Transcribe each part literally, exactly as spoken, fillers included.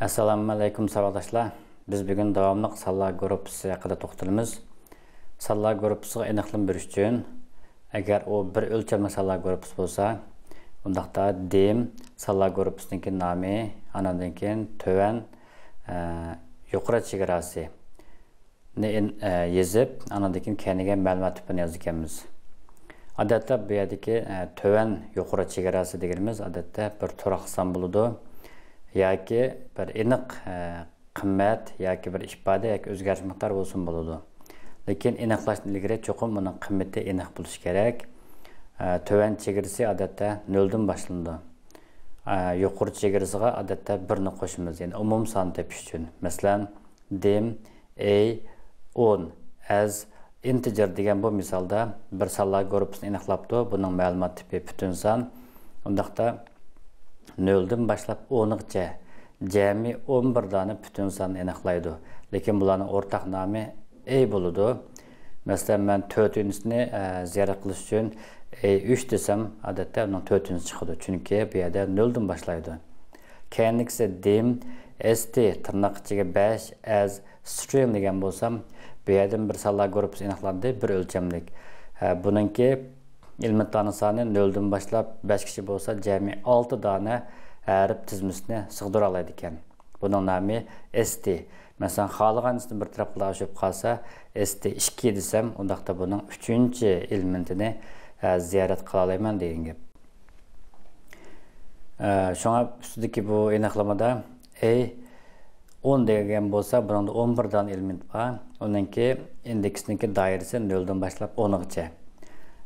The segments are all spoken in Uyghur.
ئەسسالامۇئەلەيكۇم ساۋاقداشلار. بىز بۈگۈن داۋاملىق سانلار گۇرۇپپىسى ھەققىدە توختىلىمىز. سانلار گۇرۇپپىسىغا ئېنىقلىما بېرىش ئۈچۈن، ئەگەر ئۇ بىر ئۆلچەملىك سانلار گۇرۇپپىسى بولسا، ئۇنداقتا دىم سانلار گۇرۇپپىسىنىڭكى نامى، ئاناندىن كېيىن تۆۋەن، ئە، يۇقىرى چېگراسى نى ئىن-، ئە، يېزىپ، ئانىڭدىن كېيىن كەينىگە مەلۇمات تىپىنى يازىدىكەنمىز. ئادەتتە بۇ يەردىكى، ئە، تۆۋەن يۇقىرى چېگراسى دېگىنىمىز ئادەتتە بىر تۇراقلىق سان بولىدۇ ياكى بىر ئېنىق، ئە، قىممەت ياكى بىر ئىپادە ياكى ئۆزگەرتىش مىقدارى بولسىمۇ بولىدۇ. لېكىن ئېنىقلاشتىن ئىلگىرى چوقۇم ئۇنىڭ قىممىتى ئېنىق بولۇشى كېرەك. ئە، تۆۋەن چېگرىسى ئادەتتە نۆلدىن باشلىنىدۇ. ئە، يۇقىرى چېگرىسىغا ئادەتتە بىرنى قوشىمىز، يەنى ئومۇمىي سان تېپىش ئۈچۈن. مەسىلەن، دىم، ئەي، ئون، ئەز ئىنتېجېر دېگەن بۇ مىسالدا بىر سانلار گۇرۇپپىسىنى ئېنىقلاپتۇ. بۇنىڭ مەلۇمات تىپى پۈتۈن سان. ئۇنداقتا نۆلدىن باشلاپ ئونغىچە جەمئىي ئون بىر دانە پۈتۈن ساننى ئېنىقلايدۇ. لېكىن بۇلارنىڭ ئورتاق نامى ئەي بولىدۇ. مەسىلەن، مەن تۆتىنچىسىنى، ئە، زىيارەت قىلىش ئۈچۈن ئەي ئۈچ دېسەم، ئادەتتە ئۇنىڭ تۆتىنچىسى چىقىدۇ. چۈنكى بۇ يەردە نۆلدىن باشلايدۇ. كەينىكىسى دىم، ئەستى، تىرناق ئىچىگە بەش، ئەز سترىڭ دېگەن بولسام، بۇ يەردىن بىر سانلار گۇرۇپپىسى ئېنىقلاندى، بىر ئۆلچەملىك. ھە، بۇنىڭكى ئېلېمېنتلارنىڭ سانى نۆلدىن باشلاپ بەشكىچە بولسا، جەمئىي ئالتە دانە ھەرپ تىزمىسىنى سىغدۇرالايدىكەن. بۇنىڭ نامى ئېستى. مەسىلەن، خالىغانچىسىنى بىر تەرەپ قىلىپ ئاشۇرۇپ قالسا، ئېستى ئىككى دېسەم، ئۇنداقتا بۇنىڭ ئۈچىنچى ئېلېمېنتىنى، ھە، زىيارەت قىلالايمەن دېگەن گەپ. ئە، شۇڭا ئۈستىدىكى بۇ ئېنىقلىمىدا ئەي ئون دېگەن بولسا، بۇنىڭدا ئون بىر دانە ئېلېمېنت بار. ئۇنىڭكى ئىندېكسنىڭكى دائىرىسى نۆلدىن باشلاپ ئونغىچە.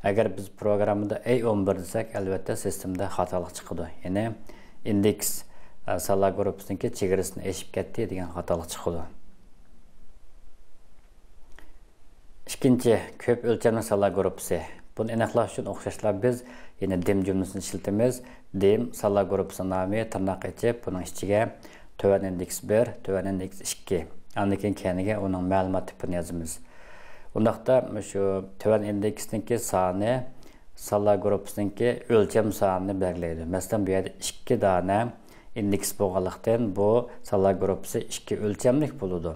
ئەگەر بىز پروگراممىدا ئەي ئون بىر دېسەك، ئەلۋەتتە سىستېمىدا خاتالىق چىقىدۇ. يەنى ئىندېكس، ئە، سانلار گۇرۇپپىسىنىڭكى چېگرىسىنى ئېشىپ كەتتى دېگەن خاتالىق چىقىدۇ. ئىككىنچى، كۆپ ئۆلچەملىك سانلار گۇرۇپپىسى. بۇنى ئېنىقلاش ئۈچۈن ئوخشاشلا بىز يەنە دىم جۈملىسىنى ئىشلىتىمىز. دىم سانلار گۇرۇپپىسىنىڭ نامى، تىرناق ئېچىپ، بۇنىڭ ئىچىگە تۆۋەن ئىندېكس بىر، تۆۋەن ئىندېكس ئىككى. ئاندىن كېيىن كەينىگە ئۇنىڭ مەلۇمات تىپىنى يازىمىز. ئۇنداقتا مۇشۇ تۆۋەن ئىندېكسنىڭكى سانى سانلار گۇرۇپپىسىنىڭكى ئۆلچەم سانىنى بەلگىلەيدۇ. مەسىلەن، بۇ يەردە ئىككى دانە ئىندېكس بولغانلىقتىن، بۇ سانلار گۇرۇپپىسى ئىككى ئۆلچەملىك بولىدۇ.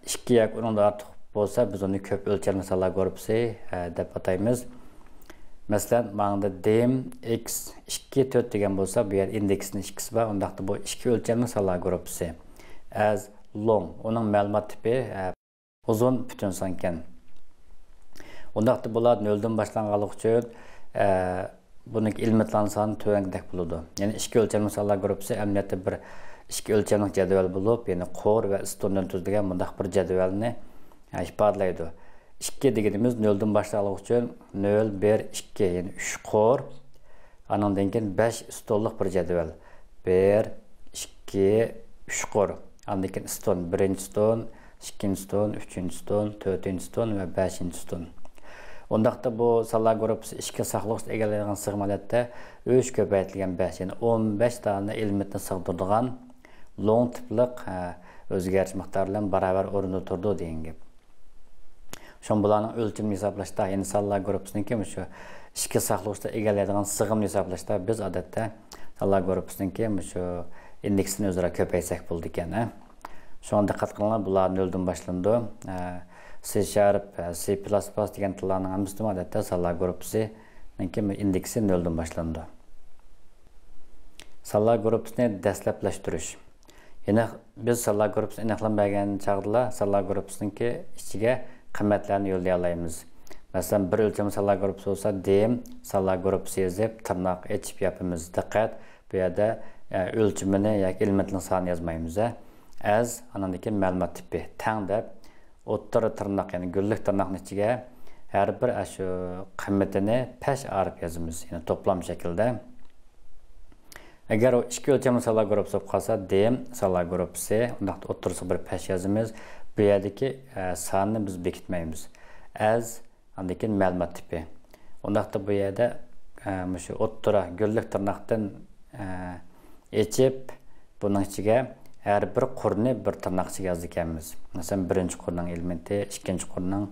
ئىككى ياكى ئۇنىڭدىن ئارتۇق بولسا، بىز ئۇنى كۆپ ئۆلچەملىك سانلار گۇرۇپپىسى دەپ ئاتايمىز. مەسىلەن، ماڭىدا دىم ئېكس ئىككى تۆت دېگەن بولسا، بۇ يەردە ئىندېكسنىڭ ئىككىسى بار، ئۇنداقتا بۇ ئىككى ئۆلچەملىك سانلار گۇرۇپپىسى. ئەز لوڭ، ئۇنىڭ مەلۇمات تىپى ئۇزۇن پۈتۈن سانكەن. ئۇنداقتا بۇلار نۆلدىن باشلانغانلىقى ئۈچۈن، ئە، بۇنىڭكى ئېلېمېنتلارنىڭ سانى تۆۋەندىكىدەك بولىدۇ. يەنى ئىككى ئۆلچەملىك سانلار گۇرۇپپىسى ئەمەلىيەتتە بىر ئىككى ئۆلچەملىك جەدۋەل بولۇپ، يەنى قۇر ۋە ئىستوندىن تۈزۈلگەن مۇنداق بىر جەدۋەلنى، ئە، ئىپادىلەيدۇ. ئىككى دېگىنىمىز نۆلدىن باشلانغانلىقى ئۈچۈن نۆل، بىر، ئىككى، يەنى ئۈچ قۇر. ئانىڭدىن كېيىن بەش ئىستونلۇق بىر جەدۋەل. بىر، ئىككى، ئۈچ قۇر. ئاندىن كېيىن ئىستون، بىرىنچى ئىستون، ئىككىنچى ئىستون، ئۈچىنچى ئىستون، تۆتىنچى ئىستون ۋە بەشىنچى ئىستون. ئۇنداقتا بۇ سانلار گۇرۇپپىسى ئىككى ساقلىغۇچ ئىگىلەيدىغان سىغىم ئادەتتە ئۈچ كۆپەيتىلگەن بەش، يەنى ئون بەش دانە ئېلېمېنتنى سىغدۇرىدىغان لوڭ تىپلىق، ھە، ئۆزگەرتىش مىقدارى بىلەن باراۋەر ئورۇندا تۇرىدۇ دېگەن گەپ. شۇڭا بۇلارنىڭ ئۆلچىمىنى ھېسابلاشتا، يەنى سانلار گۇرۇپپىسىنىڭكى مۇشۇ ئىككى ساقلىغۇچتا ئىگىلەيدىغان سىغىمنى ھېسابلاشتا، بىز ئادەتتە سانلار گۇرۇپپىسىنىڭكى مۇشۇ ئىندېكسىنى ئۆزئارا كۆپەيتسەك بولىدىكەن، ھە. شۇڭا دىققەت قىلىڭلار، بۇلار نۆلدىن باشلىنىدۇ. ھە، سى شارپ، ھە، سى پىلاس پىلاس دېگەن تىللارنىڭ ھەممىسىدىمۇ ئادەتتە سانلار گۇرۇپپىسىنىڭكى ئىندېكسى نۆلدىن باشلىنىدۇ. سانلار گۇرۇپپىسىنى دەسلەپلەشتۈرۈش. يەنە بىز سانلار گۇرۇپپىسىنى ئېنىقلىما بەرگەن چاغدىلا سانلار گۇرۇپپىسىنىڭكى ئىچىگە قىممەتلەرنى يوللىيالايمىز. مەسىلەن، بىر ئۆلچەملىك سانلار گۇرۇپپىسى بولسا، دىم سانلار گۇرۇپپىسى يېزىپ، تىرناق ئېچىپ ياپىمىز. دىققەت، بۇ يەردە، ئە، ئۆلچىمىنى ياكى ئېلېمېنتنىڭ سانىنى يازمايمىز، ھە. ئەز، ئانىڭدىن كېيىن مەلۇمات تىپى، تەڭ دەپ، ئوتتۇرا تىرناق، يەنى گۈللۈك تىرناقنىڭ ئىچىگە ھەر بىر ئاشۇ قىممىتىنى پەش ئارىپ يازىمىز، يەنى توپلام شەكلىدە. ئەگەر ئۇ ئىككى ئۆلچەملىك سانلار گۇرۇپپىسى بولۇپ قالسا، دىم سانلار گۇرۇپپىسى، ئۇنداقتا ئوتتۇرىسىغا بىر پەش يازىمىز. بۇ يەردىكى، ئە، ساننى بىز بېكىتمەيمىز. ئەز، ئاندىن كېيىن مەلۇمات تىپى. ئۇنداقتا بۇ يەردە، ئە، مۇشۇ ئوتتۇرا گۈللۈك تىرناقتىن، ئە، ئېچىپ، بۇنىڭ ئىچىگە ھەر بىر قۇرنى بىر تىرناق ئىچىگە يازىدىكەنمىز. مەسىلەن، بىرىنچى قۇرنىڭ ئېلېمېنتى، ئىككىنچى قۇرنىڭ